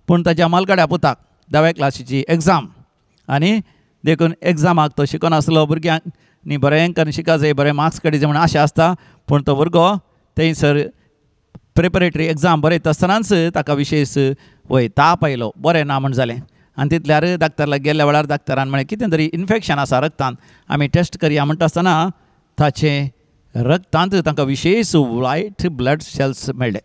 पूण ताच्या मालगाड्या पुताक धाव्या क्लासीची एग्जाम आनी देखून एग्जामाक तो शिकोन आसलो. भुरग्यांक न्ही बरें करून शिका जाय, बरें मार्क्स काडी जाय म्हण आशा आसता, पूण तो भुरगो थंयसर प्रिपरेटरी एग्जाम बरयता आसतनाच ताका विशेश वय ताप आयलो, बरें ना म्हण जालें. आनी तितल्यार डाक्टराक गेल्ल्या वेळार डाक्टरान म्हळें कितें तरी इन्फेक्शन आसा रक्तांत, आमी टेस्ट करया म्हणटा आसतना ताचें रक्तांत तांकां विशेश वायट ब्लड सेल्स मेळ्ळे,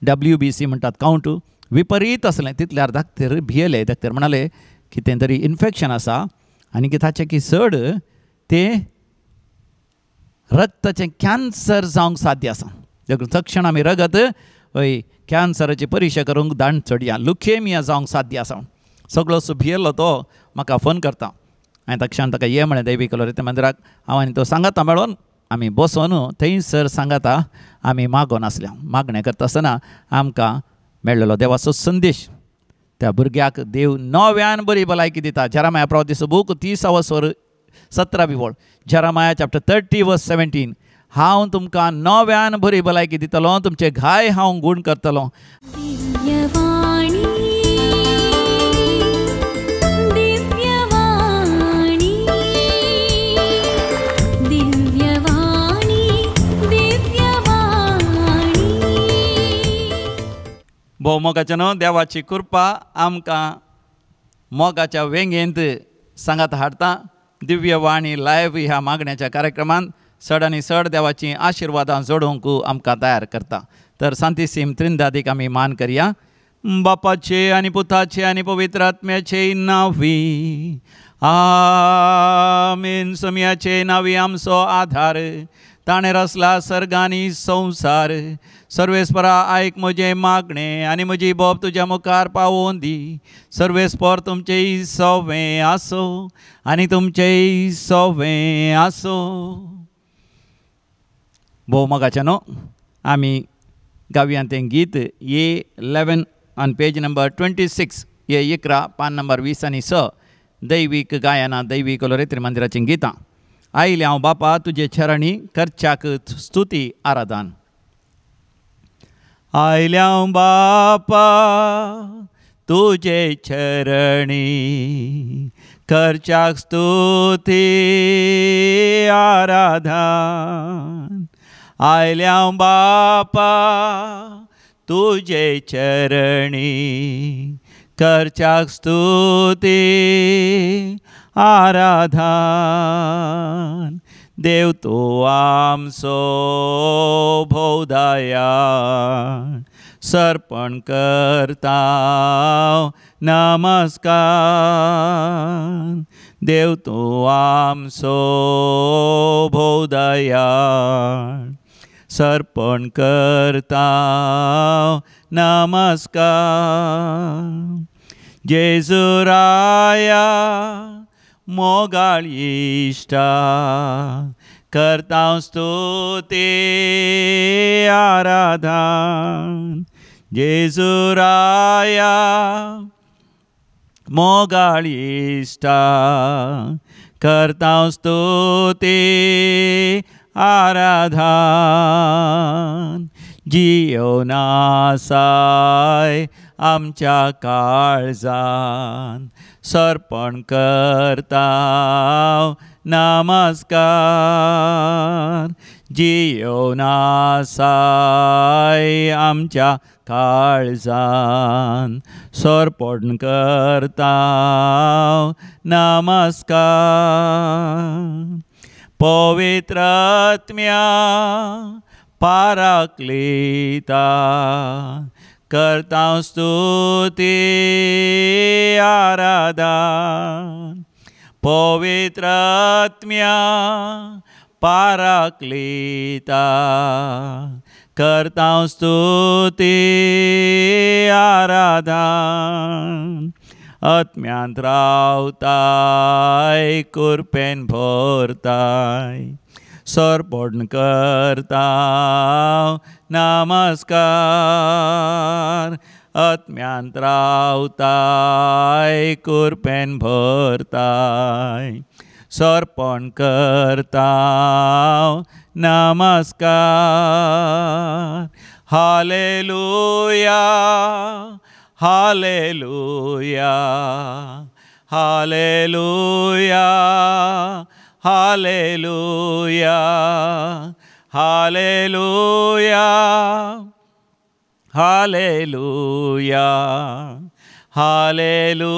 WBC म्हणटात कावंट विपरीत आसलें. तितल्यार डाक्टर भियेले, डाक्टर म्हणाले कितें तरी इन्फेक्शन आसा आनी की ताचें की चड तें रक्ताचें कॅन्सर जावंक साध्य आसा. देखून तक्षण आमी रगत हय कॅन्सराची परिक्षा करूंक दाण चडया, लुकेमिया जावंक साध्य आसा. सगळो भियेल्लो तो म्हाका फोन करता. हांवें तक्षण ताका ये म्हळें दैवीक लोरेत मंदिराक. हांव आनी तो सांगाता मेळोन आमी बसोन थंयसर सांगाता आमी मागोन आसल्या. मागणें करता आसतना आमकां मेळ्ळेलो देवाचो संदेश, त्या भुरग्याक देव नव्यान बरी भलायकी दिता. जेरामाया प्रवादीचो बूक 30 स्वर 17 वळ, जेरामाया चॅप्टर 30 वर्स 17, हांव तुमकां नव्यान बरी भलायकी दितलो, तुमचे घाय हांव गूण करतलो. भोव मोगाच्या न्हू देवाची कृपा आमकां मोगाच्या वेंगेंत सांगात हाडटा. दिव्यवाणी लायव्ह ह्या मागण्याच्या कार्यक्रमांत चड आनी चड देवाचीं आशिर्वादां जोडूंक आमकां तयार करता. तर सांतिसीम त्रिंदादीक आमी मान करया. बापाचे आनी पुताचे आनी पवित्र आत्म्याचे नांवी आमेन. सोम्याचे नांवी आमचो आधार, ताणें रचला सर्ग आनी संवसार. सर्वेस्परा आयक म्हजें मागणें आनी म्हजी बोब तुज्या मुखार पावोवन दी. सर्वेस्पर तुमचें सवें आसो आनी तुमचें सवें आसो. भोव मोगाचें न्हू आमी गावया तें गीत A11 on page number 26, A11 पान नंबर 20 आनी 6, दैवीक गायना दैवीक लोरेत्री मंदिराचीं गितां. आयलें हांव बापा तुजे चरणी करच्याक स्तुती आराधन. आयलें हांव बापा तुजे चरणी करच्याक स्तुती आराधन. आयलें हांव बापा तुजे चरणी करच्याक स्तुती आराधन. देव तूं आमचो भोव दयाळ, सर्पण करता नमस्कार. देव तूं आमचो भोव दयाळ, सर्पण करता नमस्कार. जेजू राया मोगाळ इश्टा, करता स्तुती आराधन. जेजू राया मोगाळ इश्टा, करता स्तुती आराधन. जियोन आसाय आमच्या काळजान, सर्पण करता नमस्कार. जियोन आसाय आमच्या काळजान, सर्पण करता नमस्कार. पवित्र आत्म्या पाराक्लिता, करता स्तुती आराधन. पवित्र आत्म्या पाराक्लिता, करता स्तुती आराधन. आत्म्यांत रावताय कृपेन भरताय, सर्पण करता नमस्कार. आत्म्यांत रावताय कृपेन भरताय, सर्पण करता नमस्कार. Hallelujah Hallelujah, hallelujah, hallelujah, hallelujah, hallelujah, hallelujah,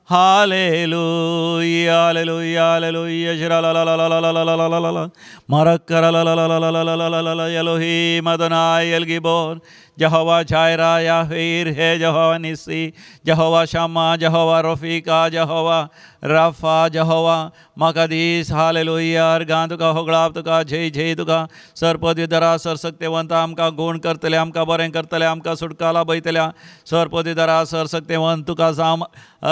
hallelujah, hallelujah, hallelujah. शिरालालालालालालालालाला मरक्करलालालालालालाला Elohim Adonai El Gibor Jehovah Jireh Yahweh hey Jehovah Nissi Jehovah Shammah Jehovah Rofika Jehovah Rapha Jehovah Makadis. Hallelujah. अर्गां तुका होगळाप तुका जय जय तुका सरपदविधरा सरसक्तेवंत आमकां गूण करतले आमकां बरें करतले आमकां सुटका लाभयतल्या सरपदविधरा सरसक्तेवंत तुका जाम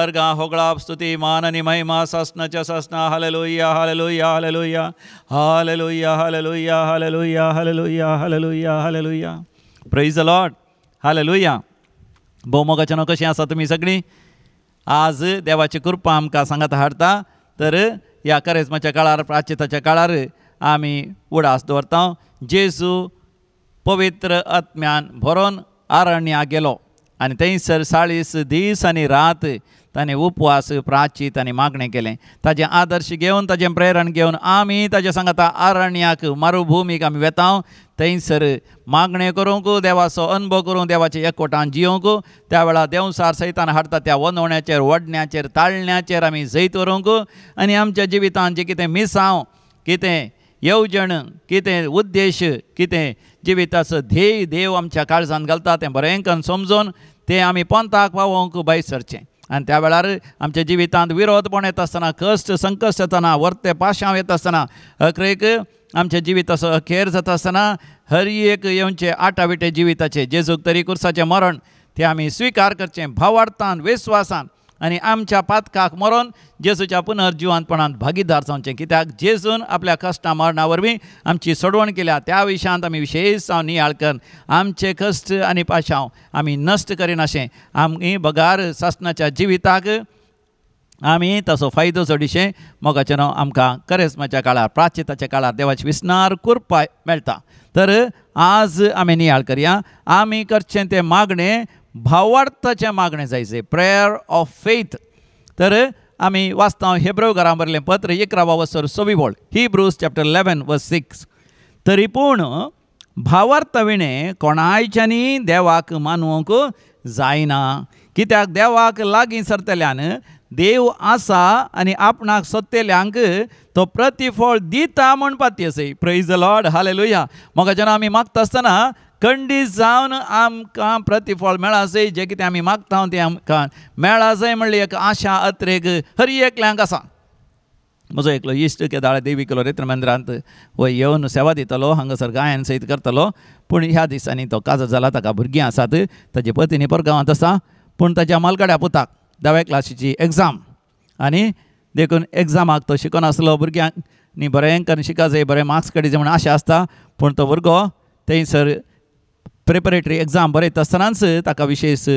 अर्गां होगळाप स्तुती मान आनी महिमा सासनाच्या सासना. Hallelujah, hallelujah, hallelujah, hallelujah, hallelujah, hallelujah, hallelujah, hallelujah, hallelujah. Praise the Lord. Hallelujah. भोवमोगाच्यानो कशीं आसा तुमी सगळीं? आज देवाची कृपा आमकां सांगात हाडटा. तर ह्या करेजमाच्या काळार प्राचिताच्या काळार आमी उडास दवरता. जेजू पवित्र आत्म्यान भरोन आरण्या गेलो आनी थंयसर 40 दीस आनी रात ताणें उपवास प्राचीत आनी मागणें केलें. ताजें आदर्श घेवन ताजें प्रेरण घेवन आमी ताजे सांगाता आरण्याक मरुभुमीक आमी वेता. थंयसर मागणें करूंक देवाचो अनुभव करूंक देवाचे एकवटान जियोंक त्या वेळार देंवसार सैतान हाडटा त्या वनवण्याचेर वडण्याचेर ताळण्याचेर आमी जैत व्हरूंक आनी आमच्या जिवितांत जें कितें मिसांव कितें येवजण कितें उद्देश कितें जिविताचो ध्येय देव आमच्या काळजान घालता तें बरें करून समजून तें आमी पंथाक पावोवंक भायर सरचें. आनी त्या वेळार आमच्या जिवितांत विरोधपण येता आसतना कश्ट संकश्ट येतना वर्ते पाशांव येता आसतना अखेरेक आमच्या जिविताचो अखेर जाता आसतना हर एक येवचे आटाविटे जिविताचे जेजूक तरी कुर्साचें मरण तें आमी स्विकार करचें भावार्थान विस्वासान आनी आमच्या पातकाक मरोन जेजूच्या पुनर्जिवंतपणांत भागीदार जावचें. कित्याक जेजून आपल्या कश्टां मरणा वरवीं आमची सोडवण केल्या. त्या विशयांत आमी विशेश जावन नियाळ करून आमचे कश्ट आनी पाशांव आमी नश्ट करिनाशें आमी बगार सासणाच्या जिविताक आमी ताचो फायदो चडशें मोगाचें नांव आमकां करेजमाच्या काळार प्राचिताच्या काळार देवाची विसनार कृपा मेळटा. तर आज आमी नियाळ करया. आमी करचें तें मागणें भावार्थाचें मागणें जायचें, प्रेयर ऑफ फेथ. तर आमी वाचता हेब्रेव घरां बरयलें पत्र 11 वसर 6 वळ, हिब्रूज चॅप्टर 11 वर्स 6. तरी पूण भावार्था विणें कोणायच्यांनी देवाक मानूंक जायना. कित्याक देवाक लागीं सरतल्यान देव आसा आनी आपणाक सोदतल्यांक तो प्रतिफळ दिता म्हण पाती आसय. Praise the Lord. Hallelujah. म्हाका जेन्ना आमी मागता आसतना खंडीत जावन आमकां प्रतिफळ मेळासय. जें कितें आमी मागता तें आमकां मेळासय म्हणली एक आशा अत्रेक हर एकल्यांक आसा. म्हजो एकलो इश्ट केदाळ देवी केलो रेत्र मंदिरांत वय येवन सेवा दितलो हांगासर गायन सयत करतलो. पूण ह्या दिसांनी तो काजर जाला. ताका भुरगीं आसात. ताजे पतीनी परगांवांत आसा. पूण ताच्या मालगाड्या पुताक 10व्या क्लासीची एग्जाम आनी देखून एग्जामाक तो शिकोन आसलो. भुरग्यांक न्ही बरें करून शिका जाय बरें मार्क्स काडीत म्हूण आशा आसता. पूण तो भुरगो थंयसर प्रिपरेटरी एग्जाम बरयता आसतनाच ताका विशेश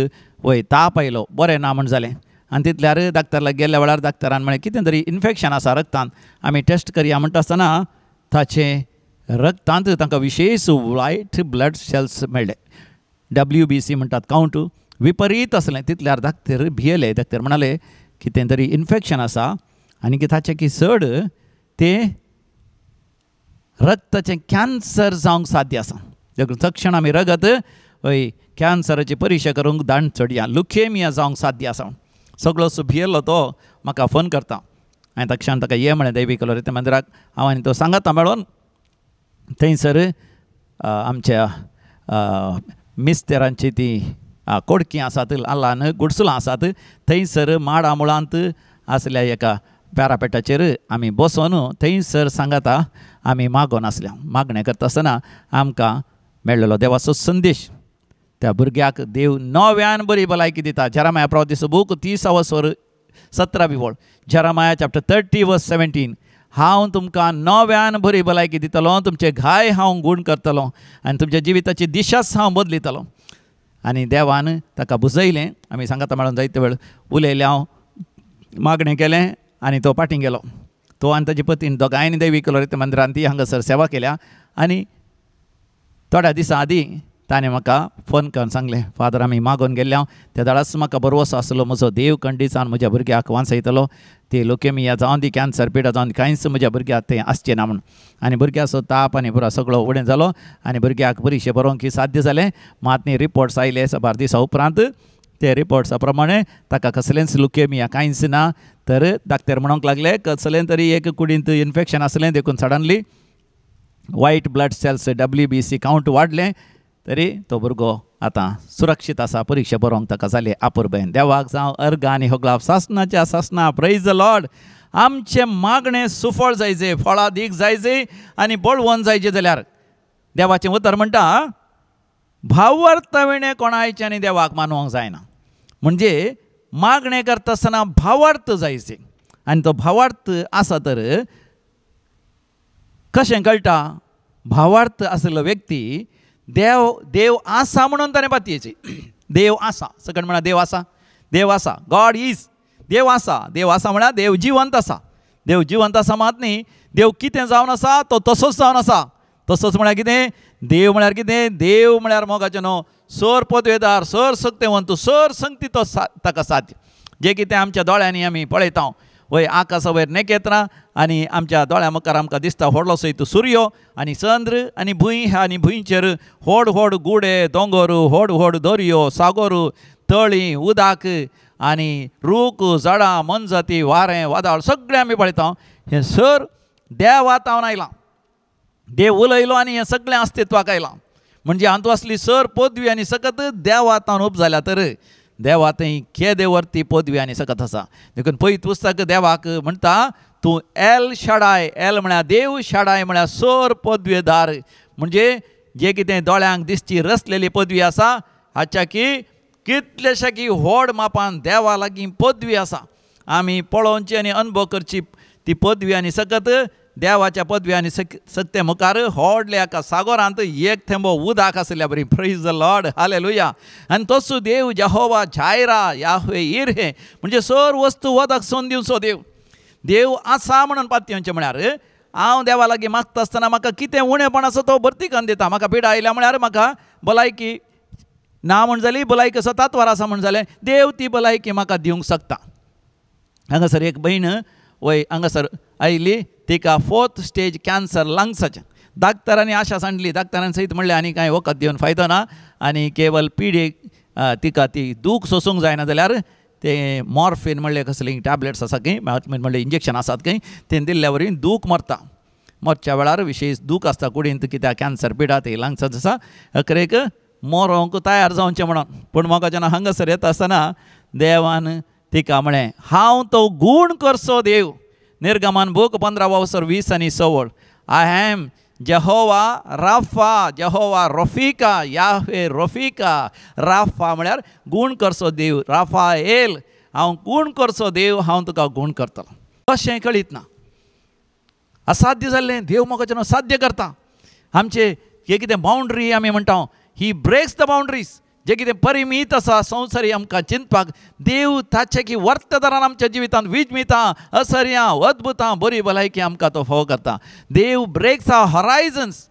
वय ताप आयलो बरें ना म्हूण जालें. आनी तितल्यार डाक्टरला गेल्ल्या वेळार डाक्टरान म्हळें कितें तरी इन्फेक्शन आसा रक्तांत आमी टेस्ट करया म्हणटा आसतना ताचें रक्तांत तांकां विशेश वायट ब्लड सेल्स मेळ्ळे. WBC म्हणटात कावंट विपरीत आसलें. तितल्यार डाक्टर भियेले. डाक्टर म्हणाले कितें तरी इन्फेक्शन आसा आनी की ताचें की चड तें रक्ताचें कॅन्सर जावंक साध्य आसा. देखून तक्षण आमी रगत हय कॅन्सराची परिक्षा करूंक दाण चडया लुकेमिया जावंक साध्य आसा. सगळो सो भियेल्लो तो म्हाका फोन करता. हांवें तक्षण ताका ये म्हळें दैवी कलोर मंदिराक. हांव आनी तो सांगाता मेळोन थंयसर आमच्या मिस्तेरांची ती कोडकी आसात ल्हान गुडसुलां आसात थंयसर माडा मुळांत आसल्या एका पॅरापेटाचेर आमी बसोन थंयसर सांगाता आमी मागोन आसल्या. मागणें करता आसतना आमकां मेळ्ळेलो देवाचो संदेश त्या भुरग्याक देव नव्यान बरी भलायकी दिता. जेरामाया प्रवादीचो बूक 30 वसर 17 वळ, जेरामाया चॅप्टर 30 वर्स 17. हांव तुमकां नव्यान बरी भलायकी दितलो, तुमचे घाय हांव गूण करतलो आनी तुमच्या जिविताची दिशाच हांव बदलितलो. आनी देवान ताका बुजयलें. आमी सांगाता मेळोन जायते वेळ उलयलें, हांव मागणें केलें आनी तो पाटीं गेलो. तो आनी ताजी पतीन दोगांयनी दैवी कलोरी मंदिरांत ती हांगासर सेवा केल्या. आनी थोड्या दिसां आदीं ताणें म्हाका फोन करून सांगलें, फादर आमी मागून गेल्ले हांव त्या दाळाच म्हाका बरवसो आसलो म्हजो देव कंडीसान म्हज्या भुरग्याक वांचयतलो, ते लुकेमिया जावन दी कॅन्सर पिडा जावन कांयच म्हज्या भुरग्याक तें आसचें ना म्हूण. आनी भुरग्याचो ताप आनी पुरो सगळो उणें जालो आनी भुरग्याक परिक्षे बरोवंक साध्य जालें. मात न्ही रिपोर्ट्स आयले साबार दिसा उपरांत, ते रिपोर्ट्सा प्रमाणे ताका कसलेंच लुकेमिया कांयच ना. तर डाक्टर म्हणूंक लागले कसलें तरी एक कुडींत इन्फेक्शन आसलें देखून suddenly white blood cells WBC count वाडलें, तरी तो भुरगो आतां सुरक्षीत आसा, परिक्षा बरोवंक ताका जाली आपुरबेन. देवाक जावं अर्घ आनी होगलाप सासणाच्या सासणा. Praise the Lord. आमचें मागणें सुफळ जायचे, फळादीक जायचे आनी बळवंत जायचे जाल्यार देवाचें उतर म्हणटा भावार्थ विणें कोणायचें आनी देवाक मानूंक जायना. म्हणजे मागणें करता आसतना भावार्थ जायचे आनी तो भावार्थ आसा तर कशें कळटा, भावार्थ आशिल्लो व्यक्ती देव देव आसा म्हणून ताणें पातयेची. देव आसा, सकट म्हणा देव आसा, देव आसा, गॉड is, देव आसा. देव आसा म्हळ्यार देव जिवंत आसा. देव जिवंत आसा मात न्ही, देव कितें जावन आसा तो तसोच जावन आसा. तसोच म्हळ्यार कितें, देव म्हळ्यार कितें, देव म्हळ्यार मोगाचें न्हू, सर पदवेदार, सर सक्तेवंत, सर संगती तो ताका साध्य. जें कितें आमच्या दोळ्यांनी आमी पळयता वय आकाशा वयर नखेत्रां आनी आमच्या दोळ्या मुखार आमकां दिसता व्हडलोसो इतू सुर्यो आनी चंद्र आनी भूंय, आनी भुंयचेर व्हड व्हड गुडे दोंगर, व्हड व्हड दर्यो, सागोर, तळीं, उदक आनी रूख, झाडां, मोनजाती, वारें, वादळ सगळें आमी पळयता. हें सर देवा तावन आयलां, देव उलयलो आनी हें सगळें अस्तित्वाक आयलां. म्हणजे हातूंत आसली सर पदवी आनी सकत देवा तावन उब जाल्या तर देवा थंय केदे वरती पदवी आनी सकत आसा. देखून पयत पुस्तक देवाक म्हणटा तूं एल शाडाय, एल म्हळ्यार देव, शाडाय म्हळ्यार सर पदवेदार. म्हणजे जे कितें दोळ्यांक दिसची रचलेली पदवी आसा हाच्या की कितलेशा की व्हड मापान देवा लागीं पदवी आसा. आमी पळोवची आनी अनुभव करची ती पदवी आनी सकत देवाच्या पदवी आनी सक्ते मुखार व्हडल्या एका सागोरांत एक थेंबो उदक आशिल्ल्या बरी. Praise the Lord, hallelujah. आनी तसो देव जेहोवा जायरा, याहवे इरहे, म्हणजे सर वस्तू वदक सोन दिवचो देव. देव आसा म्हणून पातयेवचें म्हळ्यार हांव देवा लागीं मागता आसतना म्हाका कितें उणेपण आसा तो भरती करून दिता. म्हाका पिडा आयल्या म्हळ्यार म्हाका भलायकी ना म्हण जाली, भलायकी सतात्वार आसा म्हण जालें, देव ती भलायकी म्हाका दिवंक शकता. हांगासर एक भयण वय हांगासर आयली, तिका 4th stage cancer लंग्साचें. डाक्टरांनी आशा सांडली, डाक्टरान सयत म्हणलें आनी कांय वखद दिवन फायदो ना आनी केवल पिडेक तिका ती दूख सोसूंक जायना जाल्यार ते मॉर्फिन म्हणलें कसलीं टॅबलेट्स आसा खंय, म्हणलें इंजेक्शन आसात खंय, तें दिल्ल्या वरवीं दूख मरता. मरच्या वेळार विशेश दूख आसता कुडींत, कित्याक कॅन्सर पिडा ते लंग्साच आसा, अकरेक मरोंक तयार जावचें म्हणून. पूण म्हाका जेन्ना हांगासर येता आसतना देवान तिका म्हळें हांव तो गूण करचो देव. निर्गमन बूक 15 वसर 20 आनी 16. I am Jehovah Rapha, Jehovah Rofika, Yahweh Rofika. Rapha म्हळ्यार गूण करचो देव, राफा एल, हांव गूण करचो देव, हांव तुका गूण करतलो. कशें कळीत ना, असाध्य जाल्लें देव म्हाका जेन्ना साध्य करता. आमचे हे कितें बाउंड्री आमी म्हणटा, ही ब्रेक्स the boundaries. जे कितें परिमीत आसा संवसारी आमकां चिंतपाक, देव ताचे की वर्तदारान आमच्या जिवितांत विजमितां, असर्यां, अद्भुतां, बरी भलायकी आमकां तो फोव करता. देव breaks our horizons.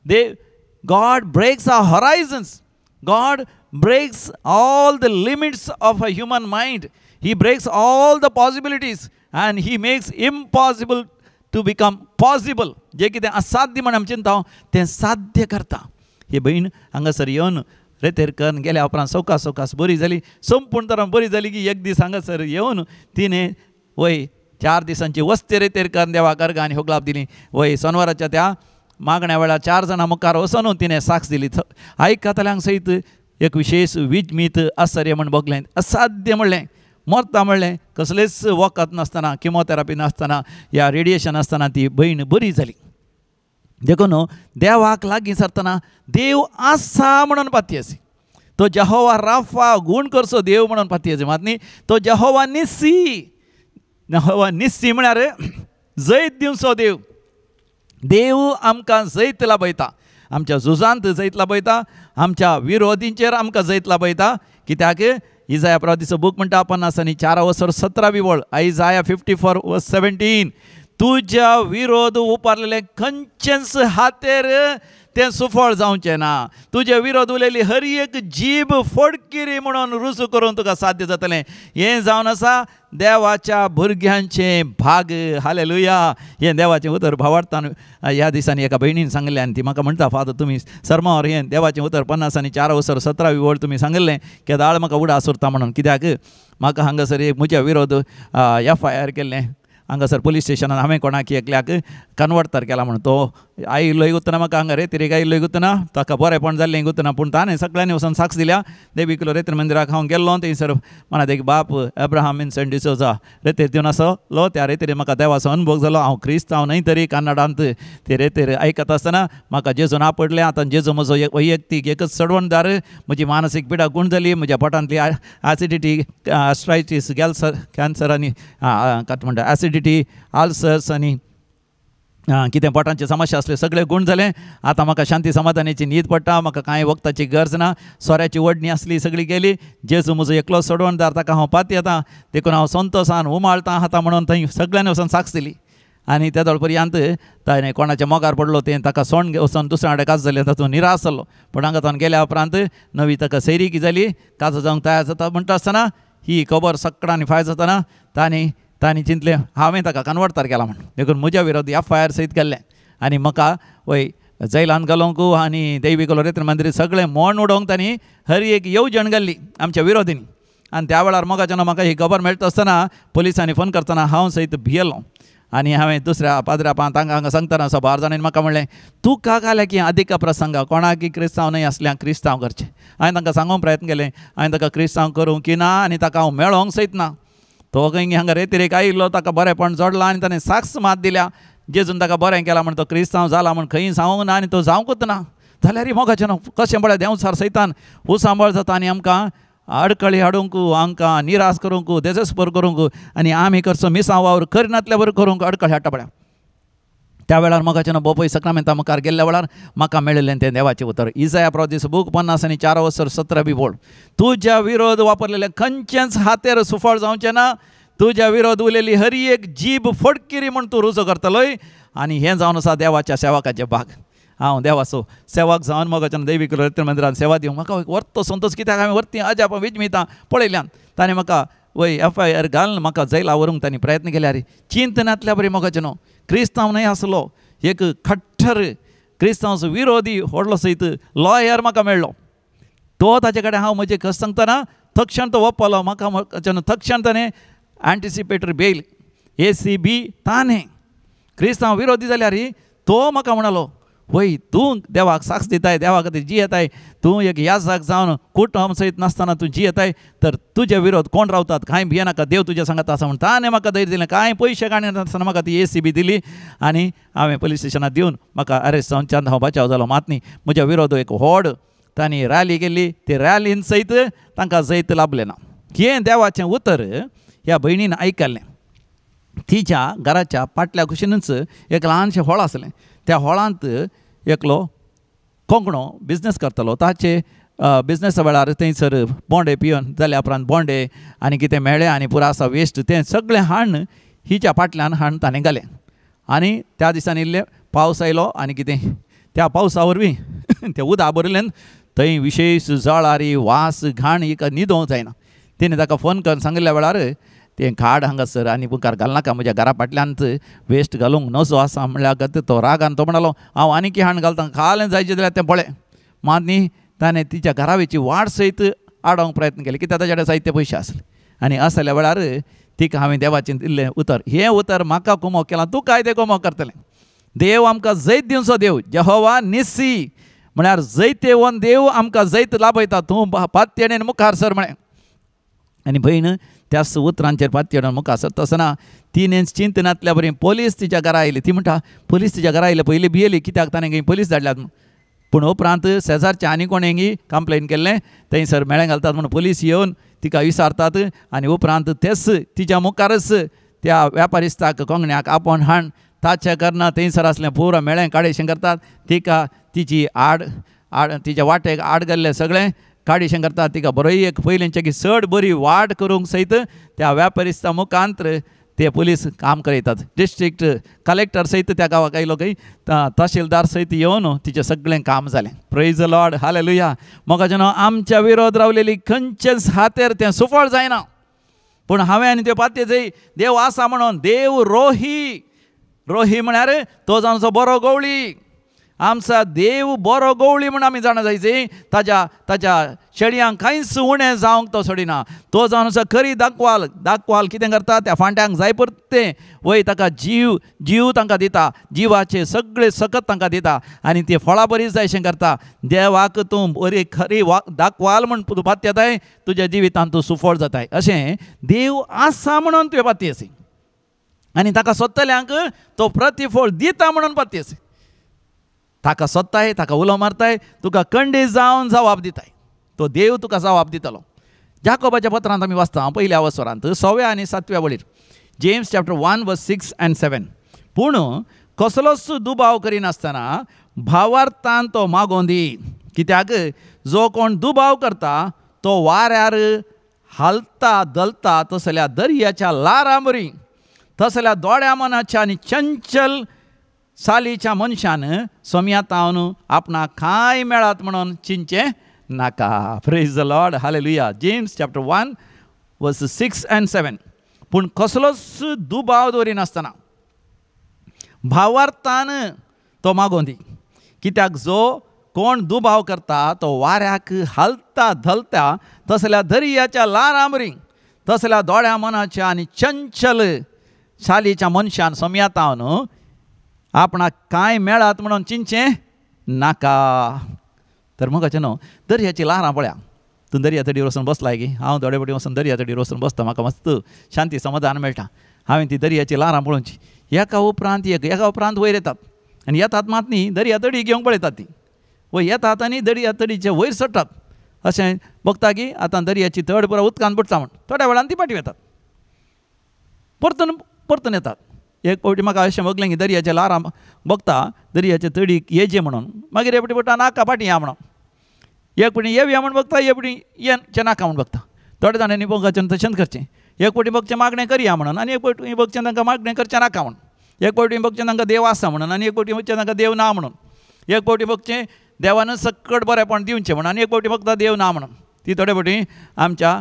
Dev God breaks our horizons. God breaks all the limits of a human mind. He breaks all the possibilities and he makes impossible to become possible. जे कितें असाध्य म्हण आमी चिंता तें साध्य करता. ही भयण हांगासर येवन रेतेर करून गेल्या उपरांत सवकास सवकास बरी जाली, संपूर्ण तरान बरी जाली की एक दीस हांगासर येवन तिणें वय 4 दिसांची वस्ती रेतेर करून देवाक अर्घ आनी होगलाप दिली. वय सोनवाराच्या त्या मागण्या वेळार 4 जाणां मुखार वचून तिणें साक्ष दिली. आयकतल्यांक सयत एक विशेश विजमीत आश्चर्य म्हण भोगलें, असाध्य म्हणलें, मरता म्हणलें, कसलेच वखद नासतना, किमोथेरपी नासतना या रेडिएशन नासतना ती भयण बरी जाली. देखून देवाक लागीं सरतना देव आसा म्हणून पातयेसी. तो जेहोवा राफा गूण करचो देव म्हणून पातयेसी मात न्ही, तो जेहोवा निस्सी, जेहोवा निस्सी म्हळ्यार जैत दिवचो देव. देव आमकां जैत लाभयता, आमच्या झुजांत जैत लाभयता, आमच्या विरोधींचेर आमकां जैत लाभयता. कित्याक इजाया प्रवादीचो बूक म्हणटा 54 वसर 17वी वळ, आयजाया 54:17, तुज्या विरोध उपारलेले खंयचेच हातेर तें सुफळ जावचें ना. तुजे विरोध उलयली हर एक जीब फोडकिरी म्हणून रुजू करून तुका साध्य जातलें. हें जावन आसा देवाच्या भुरग्यांचें भाग. हालेलुया. हें देवाचें उतर भावार्थान ह्या दिसांनी एका भयणीन सांगलें आनी ती म्हाका म्हणटा, फादर तुमी सरमावर हें देवाचें उतर 54 वसर 17 वळ तुमी सांगिल्लें केदाळ म्हाका उडास उरता म्हणून. कित्याक म्हाका हांगासर एक म्हज्या विरोध एफ I R केल्लें हांगासर पोलीस स्टेशनान. हांवें कोणाक एकल्याक कन्वर्टर केला म्हणून तो आयिल्लोय गुतना म्हाका हांगा रेतिरेक आयिल्लोय गुतना ताका बरेंपण जाल्लें गुतना, पूण ताणें सगळ्यांनी वचून साक्ष दिल्या. देवी किलो रेतीर मंदिराक हांव गेल्लो थंयसर मना एक बाप एब्राहाम विन्सेंट डिसोजा रेतीर दिवन आसलो. त्या रेतीर म्हाका देवाचो अनुभव जालो. हांव क्रिस्तांव न्हय तरी कन्नडांत ते रेतीर आयकत आसतना म्हाका जेजून आपडलें. आतां जेजू म्हजो वैयक्तीक एकच चडवणदार. म्हजी मानसीक पिडा गूण जाली. म्हज्या पोटांतली एसिडिटी, आस्ट्रायटीस, गॅल्सर कॅन्सर आनी कात म्हणटा एसिडिटी, आल्सर्स आनी कितें पोटांची समस्या आसल्यो सगळे गूण जाले. आतां म्हाका शांती समाधानाची न्हीद पडटा. म्हाका कांय वखदाची गरज ना. सोऱ्याची ओडणी आसली सगळी गेली. जेजू म्हजो एकलो सोडवणदार, ताका हांव पातयेतां, देखून हांव संतोसान उमाळतां आतां म्हणून थंय सगळ्यांनी वचून साक्ष दिली. आनी त्या पर्यंत ताणें कोणाच्या मोगार पडलो तें ताका सोंड वचून दुसऱ्या कडेन काज जालें, तातूंत निराश जालो. पूण हांगा ताणें गेल्या उपरांत नवी ताका सैरिकी जाली. काजो जावंक तयार जाता म्हणटा आसतना ही खबर सगळ्यांनी फायदो जातना तांणी तांणी चिंतलें हांवें ताका कन्वर्टर केला म्हण. देखून म्हज्या विरोध एफ I R सयत केल्लें आनी म्हाका वय जैलान घालूंक आनी देवी रेत्र मंदिर सगळें मोण उडोवंक तांणी हर एक येवजण घाल्ली आमच्या विरोधींनी. आनी त्या वेळार मोगाच्यान म्हाका ही खबर मेळटा आसतना पोलिसांनी फोन करतना हांव सयत भियेलो. आनी हांवें दुसऱ्या पाद्रा तांकां हांगा सांगतना सबार जाणांनी म्हाका म्हणलें, तुका घाल्या की अधिक प्रसंग कोणाक क्रिस्तांव न्हय आसल्यार क्रिस्तांव करचें. हांवें तांकां सांगूंक प्रयत्न केलें, हांवें ताका क्रिस्तांव करूंक की ना आनी ताका हांव मेळोंक सयत ना. तो खंय हांगा रेतिरेक आयिल्लो, ताका बरेंपण जोडलां आनी ताणें साक्ष मात दिल्या जेजून ताका बरें केलां म्हण तो क्रिस्तांव जाला म्हण खंय सांगूंक ना आनी तो जावंकूच ना. जाल्यार मोगाचें न्हू कशें पळय देंवचार सैतान उसांबळ जाता आनी आमकां अडकळी हाडूंक, आमकां निराश करूंक, देजस्पर करूंक आनी आमी करचो मिसांव वावर करिनातल्या बरोबर करूंक अडकळी हाडटा पळय. त्या वेळार मोगाचें न्हू बोपय सक्रामेंता मुखार गेल्ल्या वेळार म्हाका मेळिल्लें तें देवाचें उतर. इजाया प्रवादीस बूक 54 वसर 17 बोल, तुज्या विरोध वापरलेलें खंयचेंच हातेर सुफळ जावचें ना. तुज्या विरोध उलयली हर एक जीब फटकिरी म्हूण तूं रुजो करतलोय. आनी हें जावन आसा देवाच्या सेवकाचें भाग. हांव देवाचो सेवक जावन मोगाच्यान देवी रत्न मंदिरान सेवा दिवंक म्हाका वर्तो संतोश. कित्याक हांवें वर्ती अजाप विजमितां पळयल्यान ताणें म्हाका वय एफ I R घालून म्हाका जैला व्हरूंक तांणी प्रयत्न केल्यार चिंतनांतल्या बरी मोगाचें न्हू क्रिस्तांव न्हय आसलो एक खट्टर क्रिस्तांवचो विरोधी व्हडलो सयत लॉयर म्हाका मेळ्ळो. तो ताचे कडेन हांव म्हजें कस सांगतना तक्षण तो वपलो म्हाका मोगाचें तक्षण ताणें anticipatory bail A C B ताणें क्रिस्तांव विरोधी जाल्यार तो म्हाका म्हणालो, वय तूं देवाक साक्ष दिताय, देवा खातीर जियेताय, तूं एक याजक जावन कुटुंब सयत नासतना तूं जियेताय, तर तुजे विरोध कोण रावतात, कांय भियेनाका, देव तुज्या सांगात आसा म्हण ताणें म्हाका धैर्य दिलें. कांय पयशे काणी नासतना म्हाका ती ए सी बी दिली आनी हांवें पोलीस स्टेशनात दिवन म्हाका अरेस्ट जावन हांव बचाव जालो. मात न्ही म्हज्या विरोध एक व्हड तांणी रॅली केली, ते रॅलीन सयत तांकां जैत लाबलें ना. हें देवाचें उतर ह्या भयणीन आयकल्लें. तिच्या घराच्या पाटल्या कुशीनूच एक ल्हानशें होळ आसलें. त्या होळांत एकलो कोंकणो बिजनेस करतालो. ताचे बिजनेसा वेळार थंयसर बोंडे पिवन जाल्या उपरांत बोंडे आनी कितें मेळ्ळें आनी पुरो आसा वेस्ट तें सगळें हाडून हिच्या पाटल्यान हाडून ताणें घालें. आनी त्या दिसांनी इल्लें पावस आयलो आनी कितें त्या पावसा वरवीं तें उदक भरिल्ल्यान थंय विशेश जळारी वास घाण हिका न्हिदोंक जायना. तिणें ताका फोन करून सांगिल्ल्या वेळार तें खाड हांगासर आनी मुखार घालनाका, म्हज्या घरा फाटल्यानच वेस्ट घालूंक नजो आसा म्हणल्यार खातीर तो रागान तो म्हणालो, हांव आनीक हाडून घालता, खालें जायचें जाल्यार तें पळय. मात न्ही ताणें तिच्या घरावेची वाट सयत आडोवंक प्रयत्न केले कित्याक ताच्या कडेन जायते पयशे आसले. आनी आसल्या वेळार तिका हांवें देवाचें दिल्लें उतर, हें उतर म्हाका कुमोक केलां, तूं काय तें कुमोक करतलें. देव आमकां जैत दिवचो देव, जेहोवा निसी म्हळ्यार जैतेवन देव आमकां जैत लाभयता, तूं पातयेणेन मुखार सर म्हळें. आनी भयण त्याच उतरांचेर पातयेणेन मुखार सरता आसतना तिणें चिंतनांतल्या बरी पोलीस तिच्या घरा आयली. ती म्हणटा पोलीस तिच्या घरा आयले पयलीं भियेली कित्याक ताणें खंय पोलीस धाडल्यात म्हूण. पूण उपरांत शेजारचे आनी कोणेंगी कंप्लेन केल्लें थंयसर मेळें घालतात म्हूण पोलीस येवन तिका विचारतात आनी उपरांत तेच तिच्या मुखारच त्या व्यापारिस्ताक कोंगण्याक आपोवन हाण ताचे करना थंयसर आसलें पुरो मेळें काडीशें करतात. तिका तिची आड आड तिच्या वाटेक आड गेल्लें सगळें काडीशें करतात. तिका बरोय एक पयलींचे की चड बरी वाट करूंक सयत त्या व्यापारिस्ता मुखांत्र ते पुलीस काम करयतात. डिस्ट्रिक्ट कलेक्टर सयत त्या गांवाक आयलो खंय, तहसीलदार सयत येवन तिचें सगळें काम जालें. Praise the Lord, hallelujah. मोगाचें आमच्या विरोध रावलेली खंयचेच हातेर तें सुफळ जायना, पूण हांवें आनी त्यो पातयेचें देव आसा म्हणून. देव रोही, रोही म्हळ्यार तो जावन बरो गवळी. आमचा देव बरो गवळी म्हूण आमी जाणा जायची. ताज्या ताज्या शेळयांक कांयच उणें जावंक तो सोडिना. तो जावन आसा खरी दाखवाल. दाखवाल कितें करता, त्या फांट्यांक जाय परतें वय ताका जीव जीव तांकां दिता, जिवाचें सगळें सकत तांकां दिता आनी ते फळां बरी जाय अशें करता. देवाक तूं बरी खरी दाखवाल म्हूण तूं पातयेताय, तुज्या जिवितांत तूं सुफळ जाताय. अशें देव आसा म्हणून तुवें पातयेसी आनी ताका सोदतल्यांक तो प्रतिफळ दिता म्हणून पातयेसी. ताका सोदताय, ताका उलो मारताय, तुका कंडी जावन जवाब दिताय, तो देव तुका जवाब दितलो. जाकोबाच्या पत्रांत आमी वाचता पयल्या वसरांत 6व्या आनी 7व्या वळीर, James chapter 1 verse 6 and 7. पूण कसलोच दुबाव करिनासतना भावार्थान तो मागोवन दी, कित्याक जो कोण दुबाव करता तो वाऱ्यार हालता दलता तसल्या दर्याच्या ल्हारां बरी, तसल्या दोड्या मनाच्या आनी चंचल सालीच्या मनशान सोम्यातावन आपणाक कांय मेळत म्हणून चिंतचें नाका. Praise the Lord, hallelujah. James chapter 1 verse 6 and 7. पूण कसलोच दुबाव दवरिनासतना भावार्थान तो मागोवन दी, कित्याक जो कोण दुबाव करता तो वाऱ्याक हालता धलता तसल्या दर्याच्या ल्हारां बरी, तसल्या दोळ्या मनाच्या आनी चंचल सालीच्या मनशान सोम्यातावन आपणाक कांय मेळत म्हणून चिंतचें नाका. तर मोगाचें न्हू दर्याची ल्हारां पळया, तूं दर्या तडीर वचून बसलाय की, हांव थोडे फावटी वचून दर्या तडीर वचून बसता, म्हाका मस्त शांती समाधान मेळटा. हांवें ती दर्याची ल्हारां पळोवची, एका उपरांत एक एका उपरांत वयर येतात आनी येतात मात न्ही दर्या तडी घेवंक पळयतात ती, वयर येतात आनी दर्या तडीचे वयर चडटात. अशें बगता की आतां दर्याची तड पुरो उदकान बुडटा म्हूण, थोड्या वेळान ती फाटीं येतात, परतून परतून येतात. एक फावटी म्हाका अशें बगलें की दर्याच्या ल्हारां बगता दर्याचे तडीक येजे म्हणून, मागीर एक फावटी पडटा नाका फाटीं या म्हणून, एक फावटी येवया म्हूण बगता, एक फावटी येचे नाका म्हूण बगता. थोडे जाणांनी बगाचें तशेंच करचें, एक फावटी बगचें मागणें करया म्हणून आनी एक फावटी बगचें तांकां मागणें करचें नाका म्हणून, एक फावटी बगचें तांकां देव आसा म्हणून आनी एक फावटी बगचें तांकां देव ना म्हणून, एक फावटी बगचें देवान सकट बरेंपण दिवचें म्हणून आनी एक फावटी बगता देव ना म्हणून. ती थोडे फावटी आमच्या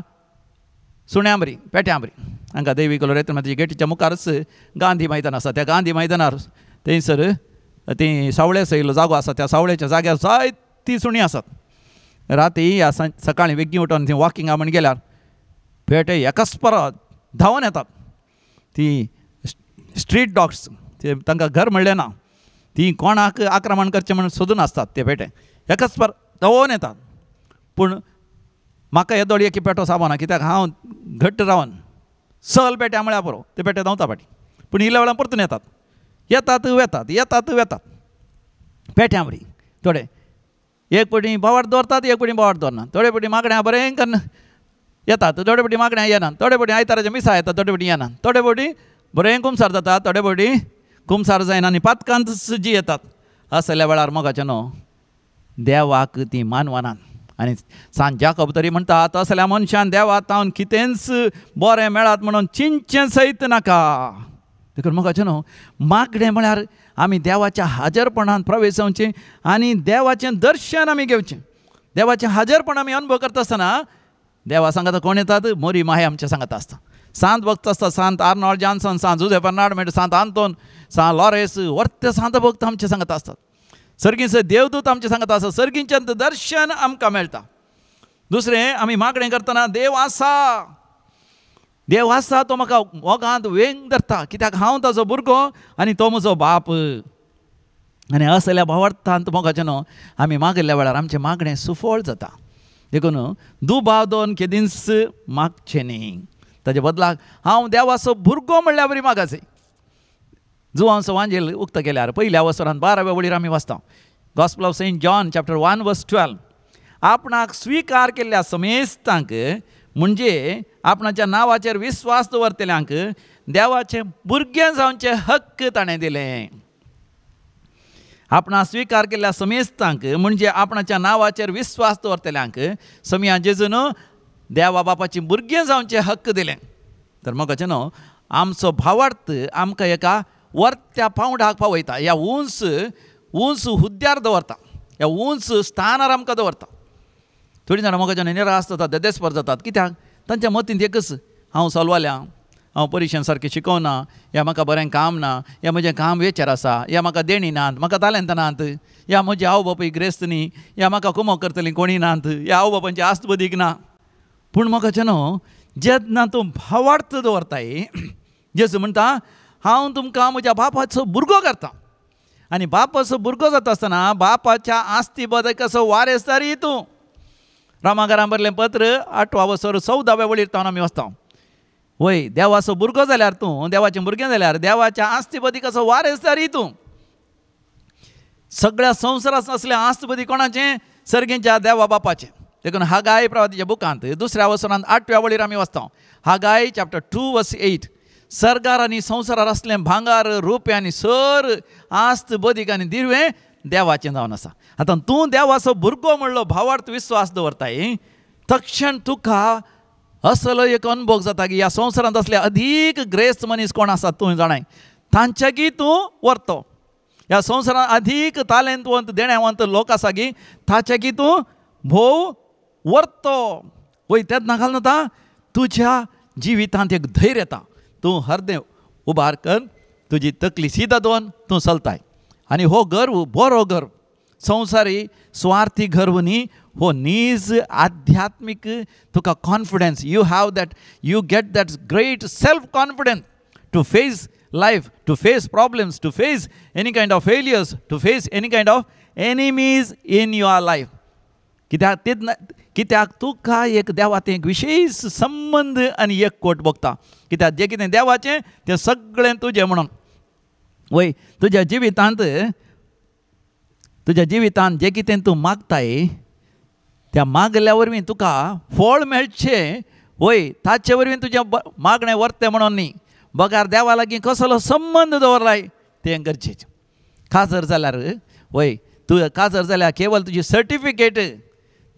सुण्यां बरी पेट्यां बरी हांकां देवी कलोरेत म्हजी गेटीच्या मुखारच गांधी मैदान आसा, त्या गांधी मैदानार थंयसर ती सावळे सयलो जागो आसा, त्या सावळेच्या जाग्यार जायतीं सुणीं आसात. राती या सकाळीं बेगीन उठोन थंय वॉकिंगा म्हण गेल्यार पेटे एकाच परत धांवन येतात. ती स्ट्रीट डॉग्स, ते तांकां घर म्हणलें ना, ती कोणाक आक्रमण करचें म्हण सोदून आसतात ते पेटे, एकाच परत धांवन येतात. पूण म्हाका येदोळ एक पेटो साबना, कित्याक हांव घट्ट रावन सल पेट्या म्हळ्यार पुरो, ते पेटे धांवता फाटीं, पूण इल्ल्या वेळान परतून येतात, येतात वेतात, येतात वेतात पेट्यां बरी. थोडे एक फावटी बोवाळ दवरतात, एक फावटी बोवाळ दवरना, थोडे फावटी मागण्या बरें कन्न येतात, थोडे फावटी मागण्या येनात, थोडे फावटी आयताराच्या मिसा येतात, थोडे फावटी येनात, थोडे फावटी बरें कुमसार जाता, थोडे फावटी कुमसार जायना आनी पातकांत जी येतात. असल्या वेळार मोगाचें न्हू देवाक ती मानवनात. आनी सांत जाकोब तरी म्हणटा तसल्या मनशान देवा तावन कितेंच बरें मेळत म्हणून चिंतचें सयत नाका. देखून मोगाचें न्हू मागणें म्हळ्यार आमी देवाच्या हाजरपणान प्रवेश जावचें आनी देवाचें दर्शन आमी घेवचें. देवाचें हाजरपण आमी अनुभव करता आसतना देवा सांगाता कोण येतात, मोरी माहे आमच्या सांगाता आसता. सांत भक्त आसता, सांत आर्नॉल्ड जॉन्सन, सांत जुझे फर्नांड मेंढ, सांत आंतोन, सांत लॉरेस, वर्ते सांत भक्त आमचे सांगाता आसतात. सर्गींचे देवदूत आमचे सांगता आसा, सर्गींचें दर्शन आमकां मेळटा. दुसरें आमी मागणें करतना देव आसा, देव आसा, तो म्हाका मोगांत वेंग धरता, कित्याक हांव ताजो भुरगो आनी तो म्हजो बाप. आनी असल्या भावार्थांत मोगाचें न्हू आमी मागिल्ल्या वेळार आमचें मागणें सुफळ जाता. देखून दुबाव दोन केदींच मागचें न्ही, ताजे बदलाक हांव देवाचो भुरगो म्हणल्यार बरी मागाचें. जुवांचो वांजेल उक्त केल्यार पयल्या वसरान 12व्या वळीर आमी वाचता, Gospel of Saint John chapter 1 verse 12. आपणाक स्विकार केल्ल्या समेस्तांक म्हणजे आपणाच्या नांवाचेर विस्वास दवरतल्यांक देवाचें भुरगें जावचें हक्क ताणें दिलें. आपणा स्विकार केल्ल्या समेस्तांक म्हणजे आपणाच्या नांवाचेर विस्वास दवरतल्यांक समिया जेजून देवा बापाची भुरगें जावचें हक्क दिलें. तर मोगाचें न्हू आमचो भावार्थ आमकां एका वरत्या पावंडाक पावयता, ह्या उंच उंच हुद्द्यार दवरता, ह्या उंच स्थानार आमकां दवरता. थोडीं जाणां मोगाच्या निराश जातात, देदेस्पर जातात. कित्याक तांच्या मतींत एकच, हांव सलवाल्या, हांव परिक्षेन सारकें शिकोवना, ह्या म्हाका बरें काम ना, ह्या म्हजें काम वेचेर आसा, ह्या म्हाका देणी नात, म्हाका तालेंत नात, ह्या म्हजी आवय बापूय ग्रेस्त न्ही, ह्या म्हाका कुमो करतलीं कोणी नात, ह्या आवय बापायची आस्त बदीक ना. पूण म्हाका न्हू जेन्ना तूं भावार्थ दवरताय, जेजू म्हणटा हांव तुमकां म्हज्या बापाचो भुरगो करता, आनी बापाचो भुरगो जाता आसतना बापाच्या आस्ती बदकाचो वारेसदारी तूं. रामाघरां बरलें पत्र 8वा वसर 14व्या वळीर तावन आमी वचता. वय देवाचो भुरगो जाल्यार तूं, देवाचें भुरगें जाल्यार देवाच्या आस्ती बदकाचो वारेसदारी तूं. सगळ्या संवसारांत आसलें आस्त बदी कोणाचें? सर्गेच्या देवा बापाचें. देखून हागाय प्रवातीच्या बुकांत 2ऱ्या वसरांत 8व्या वळीर आमी वचता. हागाय चॅप्टर 2 वर्स 8. सरकार आनी संवसारार आसलें भांगार रुपें आनी सर आस्त बदीक आनी दिरवें देवाचें जावन आसा. आतां तूं देवाचो भुरगो म्हणलो भावार्थ विस्वास दवरताय, तक्षण तुका असलो एक अनुभव जाता की ह्या संवसारांत आसले अधीक ग्रेस्त मनीस कोण आसा तूं जाणाय, तांच्याकी तूं व्हरतो. ह्या संवसारांत अधीक तालेंतवंत देण्यावंत लोक आसा की ताच्याकी तूं भोव व्हरतो. वय तेन्ना घालून आतां तुज्या जिवितांत एक धैर्य येता, तूं हरदें उबार कर, तुजी तकली सीधा दवरून तूं चलताय. आनी हो गर्व बरो गर्व, संवसारी स्वार्थी गर्व न्ही, हो नीज आध्यात्मीक तुका confidence. You have that, you get that great self confidence to face life, to face problems, to face any kind of failures, to face any kind of enemies in your life. कित्याक तेन्ना कित्याक तुका एक देवाचें एक विशेश संबंद आनी एक कोट भोगता. कित्याक जें कितें देवाचें तें सगळें तुजें म्हणून. वय तुज्या जिवितांत, तुज्या जिवितांत जें कितें तूं मागताय त्या मागल्या वरवीं तुका फळ मेळचें, वय ताचे वरवीं तुजें मागणें व्हरतें म्हणून न्ही, बगार देवा लागीं कसलो संबंद दवरलाय तें गरजेचें. काजर जाल्यार वय तूं काजर जाल्यार केवल तुजी सर्टिफिकेट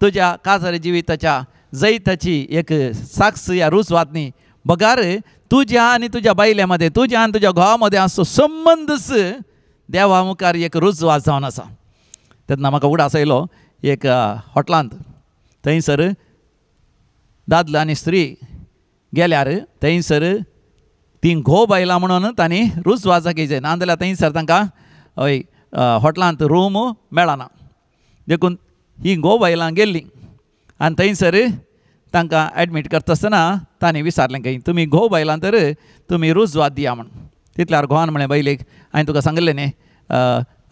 तुज्या काजर जिविताच्या जैताची एक साक्ष या रुजवात न्ही, बगार तुज्या आनी तुज्या बायले मदें, तुज्या आनी तुज्या घोवा मदें आसचो संबंदच देवा मुखार एक रुजवात जावन आसा. तेन्ना म्हाका उगडास आयलो एक हॉटलांत थंयसर दादलो आनी स्त्री गेल्यार थंयसर ती घोव बायलां म्हणून तांणी रुजवात जाय, ना जाल्यार थंयसर तांकां हय हॉटलांत रूम मेळना. देखून ही घोव बायलां गेल्लीं आनी थंयसर तांकां एडमीट करता आसतना तांणी विचारलें खंय तुमी घोव बायलां तर तुमी रुजवात दिया म्हूण. तितल्यार घोवान म्हणलें बायलेक, हांवें तुका सांगिल्लें न्ही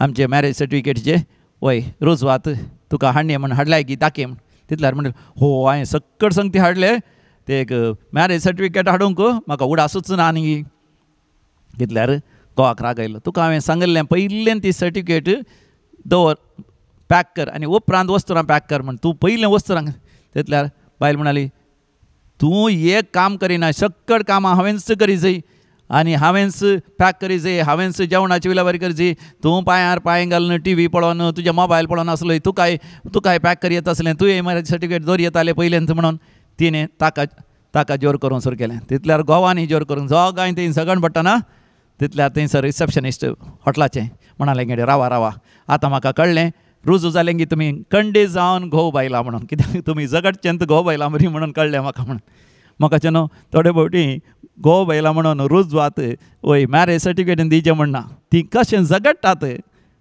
आमचे मॅरेज सर्टिफिकेटचे वय रुजवात तुका हाडणे म्हूण हाडल्याय की दाखय म्हूण. तितल्यार म्हणलें हो हांवें सक्कड संगती हाडले, ते एक मॅरेज सर्टिफिकेट हाडूंक म्हाका उडासूच ना आनी. तितल्यार घोवाक राग आयलो, तुका हांवें सांगिल्लें पयलें ती सर्टिफिकेट दवर पॅक कर आनी उपरांत वस्तुरां पॅक कर म्हण, तूं पयलें वस्तुरां. तितल्यार बायल म्हणाली तूं एक काम करिना, सक्कड कामां हांवेंच करी जाय आनी हांवेंच पॅक करी जाय, हांवेंच जेवणाची विलेवारी करी जाय, तूं पांयार पांय घालून टी व्ही पळोवन तुज्या मोबायल पळोवन आसलो, तुकाय तुकाय पॅक करी येता आसलें, तुवें मॅरेज सर्टिफिकेट दवर येतालें पयलेंच म्हणून तिणें ताका ताका जोर करूंक सुरू केलें. तितल्यार घोवांनी जोर करूंक जोगांय थंय सगळें पडटना तितल्यार थंयसर रिसेप्शनिस्ट हॉटलाचें म्हणालें गेडे रावा रावा आतां म्हाका कळ्ळें रुजू जालें की तुमी कंडे जावन घोव बायलां म्हणून, कित्याक तुमी झगडचें घोव बायलां बरी म्हणून कळ्ळें म्हाका म्हणून. म्हाका न्हू थोडे फावटी घोव बायलां म्हणून रुजवात वय मॅरेज सर्टिफिकेट दिवचें म्हणना, ती कशें झगडटात